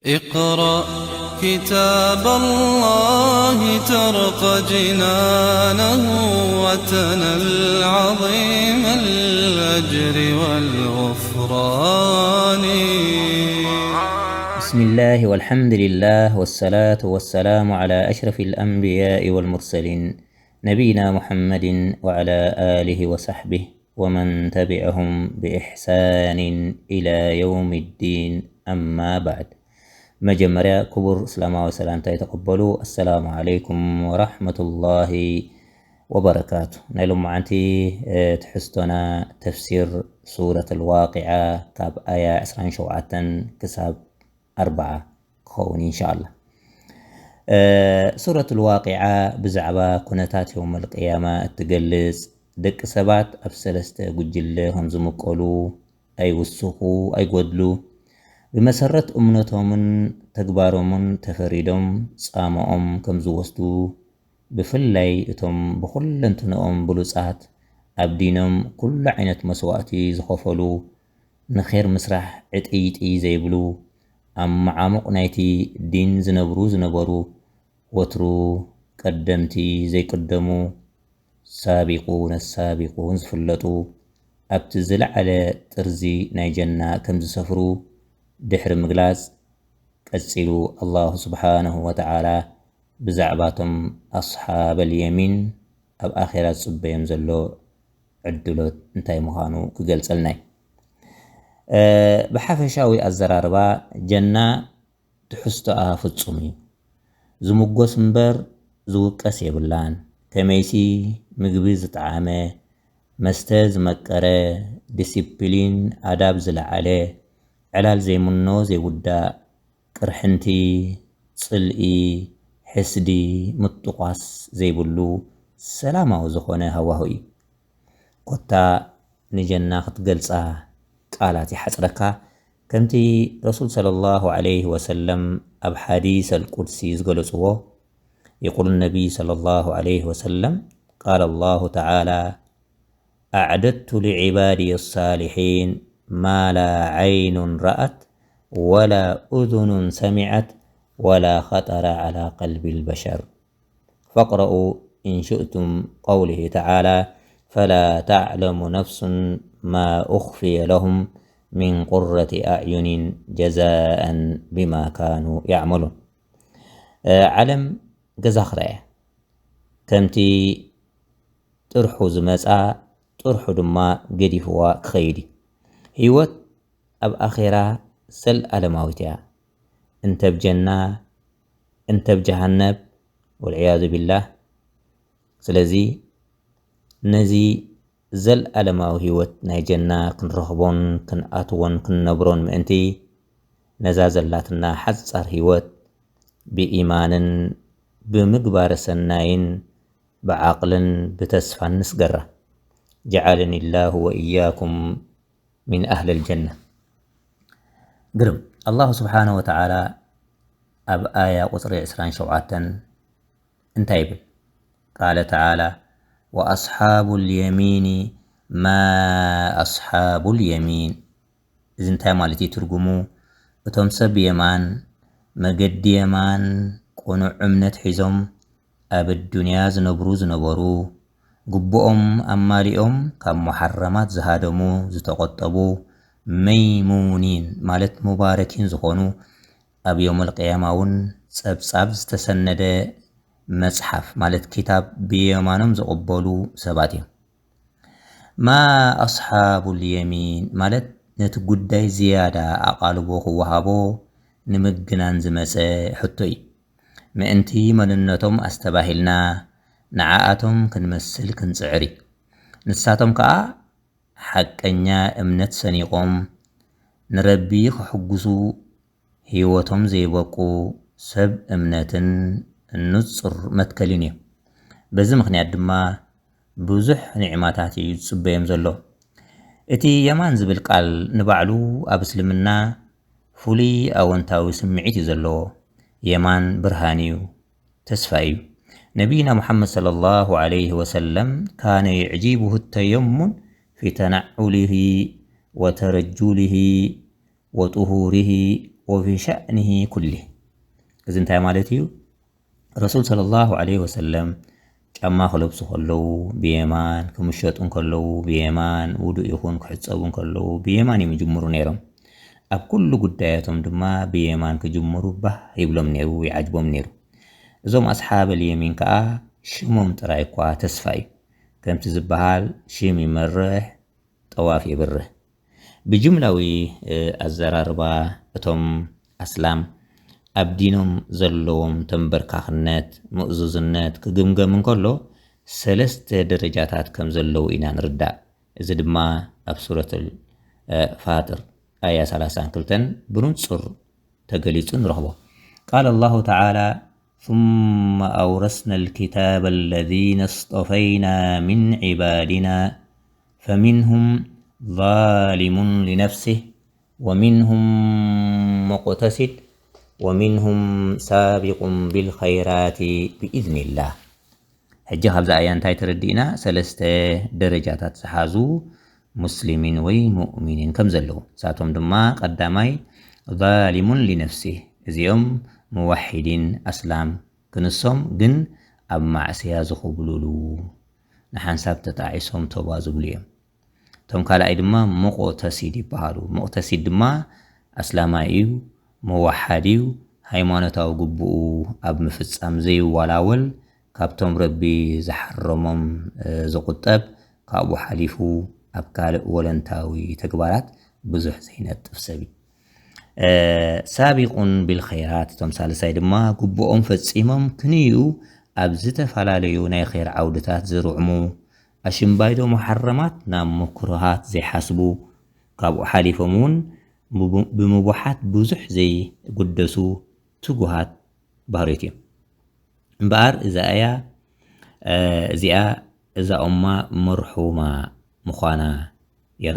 اقرأ كتاب الله ترق جنانه وتنل عظيم الأجر والغفران. بسم الله والحمد لله والصلاة والسلام على أشرف الأنبياء والمرسلين نبينا محمد وعلى آله وصحبه ومن تبعهم بإحسان إلى يوم الدين، أما بعد. መጀመርያ ክቡር እስላማዊ ሰላምታ ይተቐበሉ። ኣሰላሙ ዓለይኩም ወራሕመቱላሂ ወበረካቱ። ናይ ሎማዓንቲ ትሕዝቶና ተፍሲር ሱረት ኣልዋቂዓ ካብ ኣያ ዕስራን ሸውዓተን ክሳብ ኣርባዓ ክኸውን ኢንሻኣላ። ሱረት ኣልዋቂዓ ብዛዕባ ኩነታት የውመል ቅያማ እትገልጽ፣ ደቂ ሰባት ኣብ ሰለስተ ጉጅለ ከም ዝምቀሉ፣ ኣይውስኹ ኣይጎድሉ፣ ብመሰረት እምነቶምን ተግባሮምን ተፈሪዶም ጻምኦም ከም ዝወስዱ፣ ብፍላይ እቶም ብኹለንትንኦም ብሉጻት፣ ኣብ ዲኖም ኩሉ ዓይነት መስዋእቲ ዝኸፈሉ፣ ንኼር ምስራሕ ዕጥይጥይ ዘይብሉ፣ ኣብ መዓሙቕ ናይቲ ዲን ዝነብሩ ዝነበሩ፣ ወትሩ ቀደምቲ ዘይቅደሙ፣ ሳቢቁ ነሳቢቁ ዝፍለጡ፣ ኣብቲ ዝለዓለ ጥርዚ ናይ ጀና ከም ዝሰፍሩ ድሕሪ ምግላጽ፣ ቀጺሉ ኣላሁ ስብሓነሁ ወተዓላ ብዛዕባቶም ኣስሓበል የሚን ኣብ ኣኼራ ዝጽበዮም ዘሎ ዕድሎት እንታይ ምዃኑ ክገልጸልና እዩ። ብሓፈሻዊ ኣዘራርባ፣ ጀና ትሕዝቶኣ ፍጹም እዩ። ዝምጎስ እምበር ዝውቀስ የብላን። ከመይሲ፣ ምግቢ ዝጠዓመ፣ መስተ ዝመቀረ፣ ዲሲፕሊን ኣዳብ ዝለዓለ፣ ዕላል ዘይምኖ ዘይውዳእ፣ ቅርሕንቲ፣ ጽልኢ፣ ሕስዲ፣ ምጥቋስ ዘይብሉ ሰላማዊ ዝኾነ ሃዋሁ እዩ። ኮታ ንጀና ክትገልጻ ቃላት ይሓጽረካ። ከምቲ ረሱል ሰለላሁ ዐለይሂ ወሰለም ኣብ ሓዲስ ኣልቁድሲ ዝገለጽዎ፣ የቁሉ ነቢይ ሰለላሁ ዐለይሂ ወሰለም፣ ቃለ ላሁ ተዓላ፣ أعددت لعبادي الصالحين ما لا عين رأت ولا أذن سمعت ولا خطر على قلب البشر. فاقرؤوا إن شئتم قوله تعالى، فلا تعلم نفس ما أخفي لهم من قرة أعين جزاء بما كانوا يعملون. ዓለም ገዛ ክራያ ከምቲ ጥርሑ ዝመጻ ጥርሑ ድማ ገዲፍዋ ክኸይድ እዩ። ህይወት ኣብ ኣኼራ ዘለኣለማዊት እያ። እንተብ ጀና እንተብ ጀሃነብ፣ ወልዕያዙ ቢላህ። ስለዚ ነዚ ዘለኣለማዊ ህይወት ናይ ጀና ክንረኽቦን ክንኣትዎን ክንነብሮን ምእንቲ፣ ነዛ ዘላትና ሓጻር ህይወት ብኢማንን ብምግባረ ሰናይን ብዓቕልን ብተስፋን ንስገራ። ጀዓለኒ ላሁ ወኢያኩም ሚን ኣህለል ጀና። ግርም፣ ኣላሁ ስብሓነሁ ወተዓላ ኣብ ኣያ ቁጽሪ ዕስራን ሸውዓተን እንታይ ይብል? ቃለ ተዓላ፣ ወኣስሓቡ ልየሚኒ ማ ኣስሓቡ ልየሚን። እዚ እንታይ ማለት እዩ ትርጉሙ? እቶም ሰብ የማን፣ መገዲ የማን ቅኑዕ እምነት ሒዞም ኣብ ኣዱንያ ዝነብሩ ዝነበሩ፣ ግቡኦም ኣማሊኦም ካብ ሙሓረማት ዝሃደሙ ዝተቖጠቡ፣ መይሙኒን ማለት ሙባረኪን ዝኾኑ፣ ኣብ የውመል ቅያማ እውን ጸብጻብ ዝተሰነደ መጽሓፍ ማለት ኪታብ ብየማኖም ዝቕበሉ ሰባት እዮም። ማ ኣስሓቡ ልየሚን ማለት ነቲ ጉዳይ ዝያዳ ኣቓልቦ ክወሃቦ ንምግናን ዝመጸ ሕቶ እዩ። ምእንቲ መንነቶም ኣስተባሂልና ንዓኣቶም ክንመስል ክንጽዕር እዩ። ንሳቶም ከኣ ሓቀኛ እምነት ሰኒቖም ንረቢ ክሕጉሱ ህይወቶም ዘይበቁ ሰብ እምነትን ንጹር መትከልን እዮም። በዚ ምኽንያት ድማ ብዙሕ ኒዕማታት እዩ ዝጽበዮም ዘሎ። እቲ የማን ዝብል ቃል ንባዕሉ ኣብ እስልምና ፍሉይ ኣወንታዊ ስምዒት እዩ ዘለዎ። የማን ብርሃን እዩ፣ ተስፋ እዩ። ነቢይና ሙሓመድ ሰለላሁ ዐለይሂ ወሰለም ካነ ዩዕጂቡሁ ተየሙን ፊ ተነዑሊሂ ወተረጁሊሂ ወጡሁሪሂ وفي شأنه كله. እዚ እንታይ ማለት እዩ? ረሱል ሰለላሁ ዐለይሂ ወሰለም ጫማ ክለብሱ ከለዉ ብየማን፣ ክምሸጡ እንከለዉ ብየማን፣ ውዱእ ይኹን ክሕጸቡ እንከለዉ ብየማን እዮም ይጅምሩ ነይሮም። ኣብ ኩሉ ጉዳያቶም ድማ ብየማን ክጅምሩ ባህ ይብሎም ነይሩ፣ ይዓጅቦም ነይሩ። እዞም ኣስሓብ ልየሚን ከኣ ሽሞም ጥራይ እኳ ተስፋ እዩ። ከምቲ ዝበሃል ሽም ይመርሕ፣ ጠዋፍ የብርህ። ብጅምላዊ ኣዘራርባ እቶም ኣስላም ኣብ ዲኖም ዘለዎም ተንበርካኽነት፣ ምእዙዝነት ክግምገም እንከሎ ሰለስተ ደረጃታት ከም ዘለዉ ኢና ንርዳእ። እዚ ድማ ኣብ ሱረት ፋጥር ኣያ ሰላሳን ክልተን ብንጹር ተገሊጹ ንረኽቦ። قال الله تعالى: ثم أورثنا الكتاب الذين اصطفينا من عبادنا فمنهم ظالم لنفسه ومنهم مقتصد ومنهم سابق بالخيرات بإذن الله. ሕጂ ካብዚ ኣያ እንታይ ተረዲእና? ሰለስተ ደረጃታት ዝሓዙ ሙስሊሚን ወይ ሙእሚኒን ከም ዘለዉ። ንሳቶም ድማ ቀዳማይ ዛሊሙን ሊነፍሲህ፣ እዚኦም ሙዋሒዲን ኣስላም ክንሶም ግን ኣብ ማዕስያ ዝኹብሉሉ፣ ንሓንሳብ ተጣዒሶም ተባ ዝብሉ እዮም። እቶም ካልኣይ ድማ ሙቕተሲድ ይበሃሉ። ሙቕተሲድ ድማ ኣስላማይ እዩ፣ መዋሓድ እዩ፣ ሃይማኖታዊ ግቡኡ ኣብ ምፍጻም ዘይዋላወል፣ ካብቶም ረቢ ዝሓረሞም ዝቁጠብ፣ ካብኡ ሓሊፉ ኣብ ካልእ ወለንታዊ ተግባራት ብዙሕ ዘይነጥፍ ሰብ እዩ። ሳቢቁን ቢልኸይራት፣ እቶም ሳልሳይ ድማ ግቡኦም ፈጺሞም ክንዩ ኣብ ዝተፈላለዩ ናይ ኸይር ዓውድታት ዝርዕሙ፣ ኣሽምባይዶ ሙሓረማት ናብ ምክሩሃት ዘይሓስቡ፣ ካብኡ ሓሊፎም እውን ብሙቡሓት ብዙሕ ዘይጉደሱ ትጉሃት ባህርዮት እዮም። እምበኣር እዛ ኣያ እዚኣ እዛ ኡማ መርሑማ ምዃና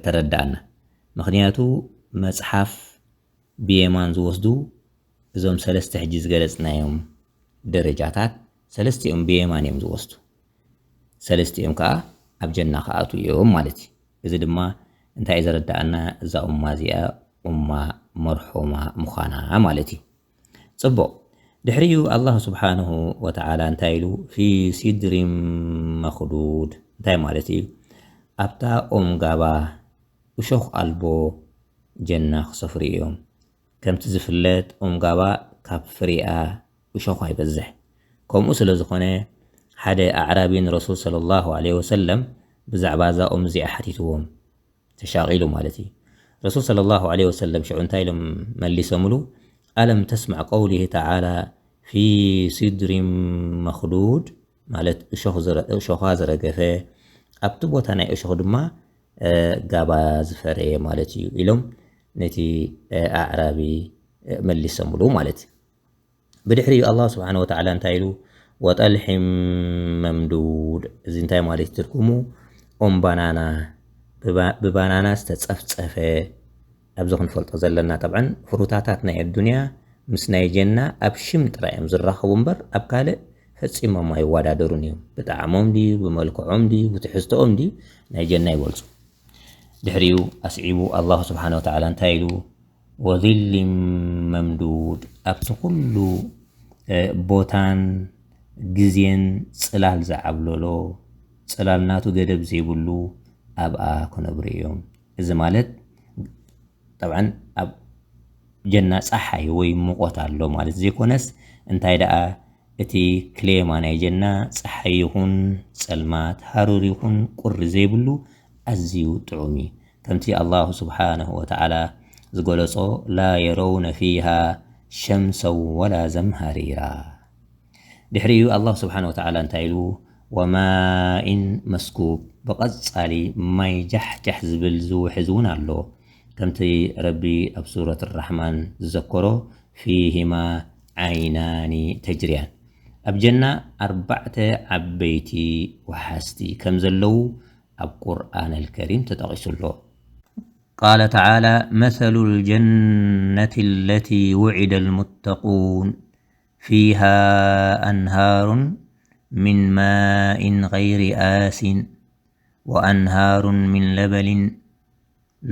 ተረዳእና። ምኽንያቱ መጽሓፍ ብየማን ዝወስዱ እዞም ሰለስተ ሕጂ ዝገለጽናዮም ደረጃታት ሰለስቲኦም ብየማን እዮም ዝወስዱ። ሰለስቲኦም ከዓ ኣብ ጀና ክኣትዉ እዮም ማለት እዩ። እዚ ድማ እንታይ እዩ ዘረዳእና? እዛ ኡማ እዚኣ ኡማ መርሑማ ምዃና ማለት እዩ። ጽቡቕ። ድሕሪኡ ኣላህ ስብሓንሁ ወተዓላ እንታይ ኢሉ? ፊ ሲድሪን መኽዱድ። እንታይ ማለት እዩ? ኣብታ ኦም ጋባ እሾኽ ኣልቦ ጀና ክሰፍሩ እዮም። ከምቲ ዝፍለጥ ኦም ጋባ ካብ ፍሪኣ እሾኹ ኣይበዝሕ። ከምኡ ስለ ዝኾነ ሓደ ኣዕራቢ ንረሱል ሰለላሁ ዐለይሂ ወሰለም ብዛዕባ እዛ ኦም እዚኣ ሓቲትዎም። ተሻቒሉ ማለት እዩ። ረሱል ሰለላሁ ዐለይሂ ወሰለም ሽዑ እንታይ ኢሎም መሊሶምሉ? ኣለም ተስማዕ ቀውሊሂ ተዓላ ፊ ሲድሪን መኽዱድ፣ ማለት እሾኻ ዝረገፈ ኣብቲ ቦታ ናይ እሾኽ ድማ ጋባ ዝፈረየ ማለት እዩ ኢሎም ነቲ ኣዕራቢ መሊሶምሉ ማለት እዩ። ብድሕሪኡ ኣላህ ስብሓን ወተዓላ እንታይ ኢሉ? ወጠልሒም መምዱድ። እዚ እንታይ ማለት ትርጉሙ? ኦም ባናና፣ ብባናና ዝተፀፍፀፈ። ኣብዚ ክንፈልጦ ዘለና ጠብዓን ፍሩታታት ናይ ኣዱንያ ምስ ናይ ጀና ኣብ ሽም ጥራይ እዮም ዝራኸቡ እምበር ኣብ ካልእ ፈጺሞም ኣይወዳደሩን እዮም። ብጣዕሞም ድዩ፣ ብመልክዖም ድዩ፣ ብትሕዝቶኦም ድዩ ናይ ጀና ይበልጹ። ድሕሪኡ ኣስዒቡ ኣላሁ ስብሓን ወተዓላ እንታይ ኢሉ? ወዚልን መምዱድ፣ ኣብቲ ኩሉ ቦታን ግዜን ጽላል ዝዓብለሎ፣ ጽላል ናቱ ገደብ ዘይብሉ ኣብኣ ክነብሩ እዮም። እዚ ማለት ጠብዓን ኣብ ጀና ጸሓይ ወይ ሙቐት ኣሎ ማለት ዘይኮነስ፣ እንታይ ደኣ እቲ ክሌማ ናይ ጀና ጸሓይ ይኹን ጸልማት፣ ሃሩር ይኹን ቁሪ ዘይብሉ ኣዝዩ ጥዑም እዩ። ከምቲ ኣላሁ ስብሓነሁ ወተዓላ ዝገለጾ፣ ላ የረውነ ፊሃ ሸምሰን ወላ ዘምሃሪራ። ድሕሪኡ ኣላህ ስብሓን ወተዓላ እንታይ ኢሉ? ወማኢን መስኩብ፣ ብቐጻሊ ማይ ጃሕጃሕ ዝብል ዝውሕዝ እውን ኣሎ። ከምቲ ረቢ ኣብ ሱረት ራሕማን ዝዘከሮ፣ ፊሂማ ዓይናኒ ተጅሪያን፣ ኣብ ጀና ኣርባዕተ ዓበይቲ ወሓዝቲ ከም ዘለዉ ኣብ ቁርኣን ኣልከሪም ተጠቒሱ ኣሎ። ቃለ ተዓላ፣ መሰሉ ልጀነቲ ለቲ ውዒደ ልሙተቁን ፊሃ ኣንሃሩን ሚን ማኢን ገይሪ ኣሲን ወኣንሃሩን ሚን ለበኒን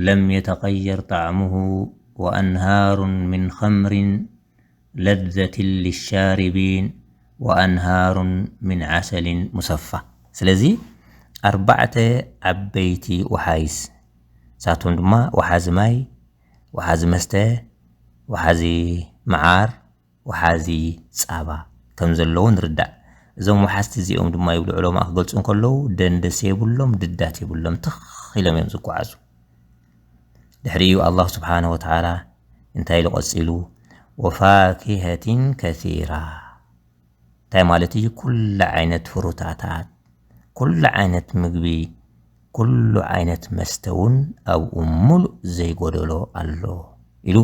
ለም የተቀየር ጣዕሙሁ وأنهار من خمر لذة للشاربين وأنهار من عسل مصفى. ስለዚ ኣርባዕተ ዓበይቲ ወሓይስ፣ ንሳቶም ድማ ወሓዚ ማይ፣ ወሓዚ መስተ፣ ወሓዚ መዓር፣ ወሓዚ ጻባ ከም ዘለዉ ንርዳእ። እዞም ወሓዝቲ እዚኦም ድማ ይብሉ ዑለማእ ክገልጹ እንከለዉ፣ ደንደስ የብሎም፣ ድዳት የብሎም፣ ትኽ ኢሎም እዮም ዝጓዓዙ። ድሕሪኡ ኣላህ ስብሓነሁ ወተዓላ እንታይ ኢሉ ቀጺሉ? ወፋኪሀቲን ከሲራ። እንታይ ማለት እዩ? ኩሉ ዓይነት ፍሩታታት፣ ኩሉ ዓይነት ምግቢ፣ ኩሉ ዓይነት መስተ እውን ኣብኡ ሙሉእ ዘይጎደሎ ኣሎ ኢሉ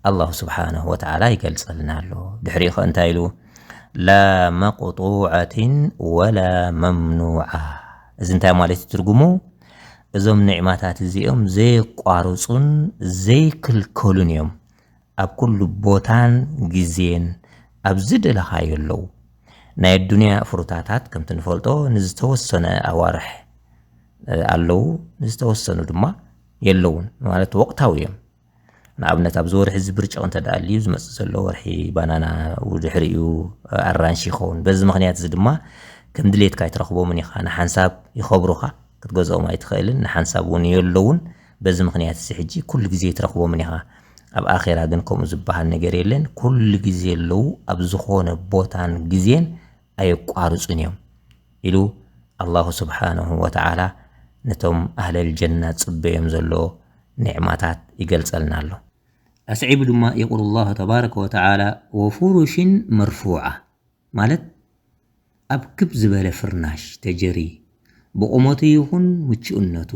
ኣላሁ ስብሓነሁ ወተዓላ ይገልጸልና ኣሎ። ድሕሪኡ ኸ እንታይ ኢሉ? ላ መቅጡዓትን ወላ መምኑዓ። እዚ እንታይ ማለት እዩ ትርጉሙ? እዞም ኒዕማታት እዚኦም ዘየቋርጹን ዘይክልከሉን እዮም። ኣብ ኩሉ ቦታን ግዜን ኣብ ዝደለኻዮ ኣለዉ። ናይ ኣዱንያ ፍሩታታት ከምቲ ንፈልጦ ንዝተወሰነ ኣዋርሕ ኣለዉ፣ ንዝተወሰኑ ድማ የለዉን፣ ማለት ወቕታዊ እዮም። ንኣብነት ኣብዚ ወርሒ እዚ ብርጭቕ እንተ ደኣ ኣልዩ ዝመጽእ ዘሎ ወርሒ ባናና፣ ድሕሪኡ ኣራንሺ ይኸውን። በዚ ምኽንያት እዚ ድማ ከም ድሌትካ ኣይትረኽቦምን ኢኻ። ንሓንሳብ ይኸብሩኻ፣ ክትገዝኦም ኣይትኽእልን፣ ንሓንሳብ እውን የለውን። በዚ ምኽንያት እዚ ሕጂ ኩሉ ግዜ ኣይትረኽቦምን ኢኻ። ኣብ ኣኼራ ግን ከምኡ ዝበሃል ነገር የለን። ኩሉ ግዜ ኣለዉ፣ ኣብ ዝኾነ ቦታን ግዜን ኣየቋርጹን እዮም ኢሉ ኣላሁ ስብሓነሁ ወተዓላ ነቶም ኣህለል ጀና ጽበዮም ዘሎ ኒዕማታት ይገልጸልና ኣሎ። ኣስዒቡ ድማ የቁል ኣላሁ ተባረከ ወተዓላ ወፉሩሽን መርፉዓ፣ ማለት ኣብ ክብ ዝበለ ፍርናሽ ተጀሪ፣ ብቑመቱ ይኹን ምቹእነቱ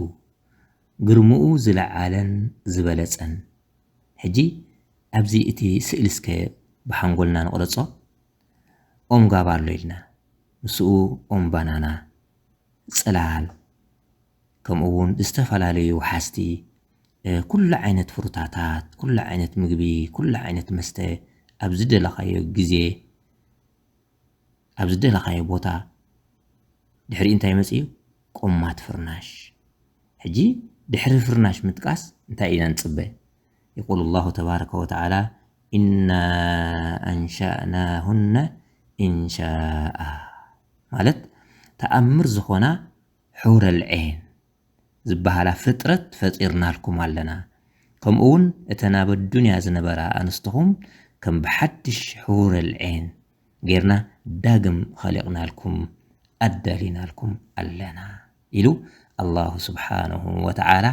ግርምኡ ዝለዓለን ዝበለጸን። ሕጂ ኣብዚ እቲ ስእሊ እስከ ብሓንጎልና ንቕረጾ። ኦም ጋባ ኣሎ ኢልና፣ ምስኡ ኦም ባናና፣ ጽላል፣ ከምኡ እውን ዝተፈላለዩ ወሓዝቲ፣ እ፣ ኩሉ ዓይነት ፍሩታታት፣ ኩሉ ዓይነት ምግቢ፣ ኩሉ ዓይነት መስተ ኣብ ዝደለኻዮ ግዜ፣ ኣብ ዝደለኻዮ ቦታ። ድሕሪኡ እንታይ መጽእ እዩ? ቆማት ፍርናሽ። ሕጂ ድሕሪ ፍርናሽ ምጥቃስ እንታይ ኢና ንጽበ? የቁል ኣላሁ ተባረከ ወተዓላ ኢና ኣንሻእናሁነ ኢንሻኣ፣ ማለት ተኣምር ዝኾና ሑረል ዔን ዝበሃላ ፍጥረት ፈጢርናልኩም ኣለና። ከምኡ እውን እተን ኣብ ኣዱንያ ዝነበራ ኣንስትኹም ከም ብሓድሽ ሑረል ዔን ጌርና ዳግም ኸሊቕናልኩም፣ ኣዳሊናልኩም ኣለና ኢሉ ኣላሁ ስብሓነሁ ወተዓላ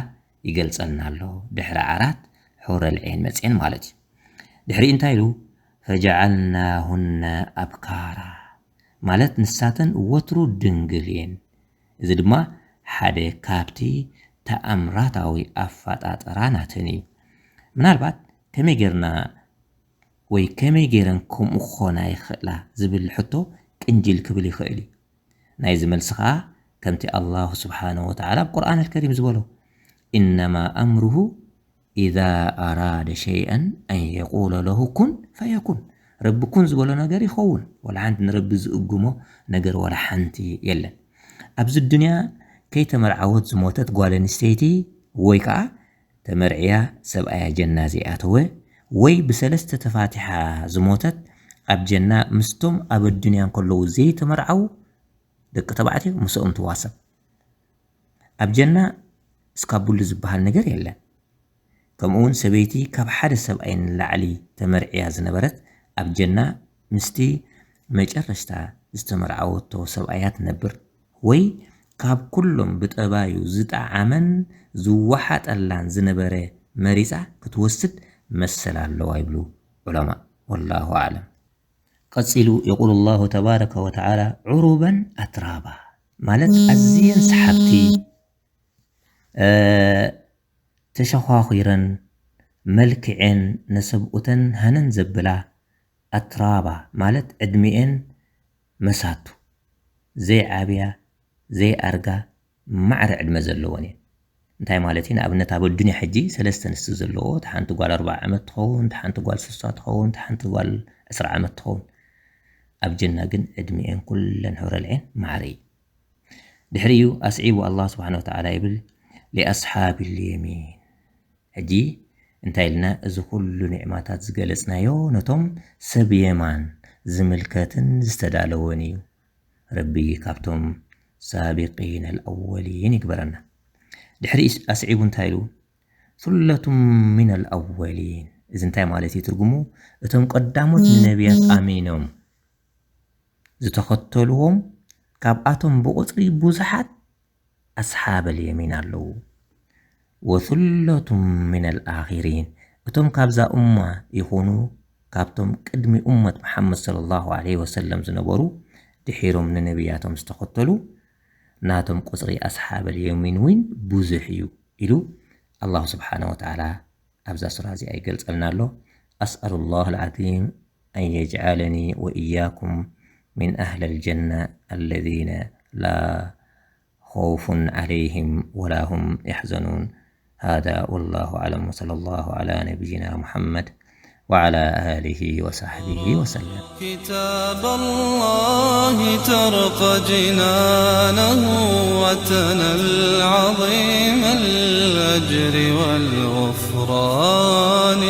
ይገልጸልና ኣሎ። ድሕሪ ዓራት ሑረል ዔን መጽኤን ማለት እዩ። ድሕሪ እንታይ ኢሉ? ፈጀዓልናሁነ ኣብካራ፣ ማለት ንሳተን ወትሩ ድንግል እየን። እዚ ድማ ሓደ ካብቲ ተኣምራታዊ ኣፈጣጥራ ናተን እዩ። ምናልባት ከመይ ጌርና ወይ ከመይ ጌረን ከምኡ ክኾና ይኽእላ ዝብል ሕቶ ቅንጅል ክብል ይኽእል እዩ። ናይዚ መልሲ ኸዓ ከምቲ ኣላሁ ስብሓነሁ ወተዓላ ኣብ ቁርኣን ኣልከሪም ዝበሎ፣ ኢነማ ኣምሩሁ ኢዛ ኣራደ ሸይኣን ኣን የቁለ ለሁ ኩን ፈየኩን። ረቢ ኩን ዝበሎ ነገር ይኸውን። ወላ ሓንቲ ንረቢ ዝእግሞ ነገር ወላ ሓንቲ የለን። ኣብዚ ዱንያ ከይተመርዓወት ዝሞተት ጓል ኣንስተይቲ ወይ ከዓ ተመርዕያ ሰብኣያ ጀና ዘይኣተወ ወይ ብሰለስተ ተፋቲሓ ዝሞተት ኣብ ጀና ምስቶም ኣብ ኣዱንያ እንከለዉ ዘይተመርዓዉ ደቂ ተባዕትዮ ምስኦም ትዋሰብ። ኣብ ጀና እስካቡሉ ዝበሃል ነገር የለን። ከምኡ እውን ሰበይቲ ካብ ሓደ ሰብኣይ ንላዕሊ ተመርዕያ ዝነበረት ኣብ ጀና ምስቲ መጨረሽታ ዝተመርዓወቶ ሰብኣያ ትነብር፣ ወይ ካብ ኩሎም ብጠባዩ ዝጠዓመን ዝወሓጠላን ዝነበረ መሪጻ ክትወስድ መሰል ኣለዋ ይብሉ ዑለማ። ወላሁ ኣዕለም። ቀጺሉ የቁል ኣላሁ ተባረከ ወተዓላ ዑሩበን ኣትራባ፣ ማለት ኣዝየን ሰሓብቲ፣ እ፣ ተሸዃኺረን መልክዐን ነሰብኡተን ሃነን ዘብላ፣ ኣትራባ ማለት ዕድሚኤን መሳቱ ዘይዓብያ ዘይኣርጋ ማዕረ ዕድመ ዘለወን እየን። እንታይ ማለት እዩ? ንኣብነት ኣብ ኣዱንያ ሕጂ ሰለስተ ኣንስቲ ዘለዎ፣ እታ ሓንቲ ጓል ኣርብዓ ዓመት ትኸውን፣ እታ ሓንቲ ጓል ስሳ ትኸውን፣ እታ ሓንቲ ጓል ዕስራ ዓመት ትኸውን። ኣብ ጀና ግን ዕድሚኤን ኩለን ሑረል ዔን ማዕረ እዩ። ድሕሪኡ ኣስዒቡ ኣላህ ስብሓነ ወተዓላ ይብል፣ ሊኣስሓብ ልየሚን። ሕጂ እንታይ ኢልና? እዚ ኩሉ ኒዕማታት ዝገለጽናዮ ነቶም ሰብ የማን ዝምልከትን ዝተዳለወን እዩ። ረቢ ካብቶም ሳቢቂን ኣልኣወሊን ይግበረና። ድሕሪ ኣስዒቡ እንታይ ኢሉ? ثلة من الأولين። እዚ እንታይ ማለት እዩ ትርጉሙ? እቶም ቀዳሞት ንነቢያት ኣሚኖም ዝተኸተልዎም፣ ካብኣቶም ብቁፅሪ ብዙሓት ኣስሓብ ኣልየሚን ኣለዉ። وثلة من الآخرين። እቶም ካብዛ እማ ይኹኑ ካብቶም ቅድሚ እመት መሓመድ ሰለላሁ ዐለይሂ ወሰለም ዝነበሩ ድሒሮም ንነቢያቶም ዝተኸተሉ ናቶም ቁፅሪ ኣስሓብ ኣልየሚን እውን ብዙሕ እዩ ኢሉ ኣላሁ ስብሓነ ወተዓላ ኣብዛ ሱራ እዚኣ ይገልጸልና ኣሎ። أسأل الله العظيم أن يجعلني وإياكم من أهل الجنة الذين لا خوف عليهم ولا هم يحزنون. هذا والله أعلم، وصلى الله على نبينا محمد وعلى آله وصحبه وسلم. كتاب الله ترقى جنانه، وتنال عظيم الأجر والغفران.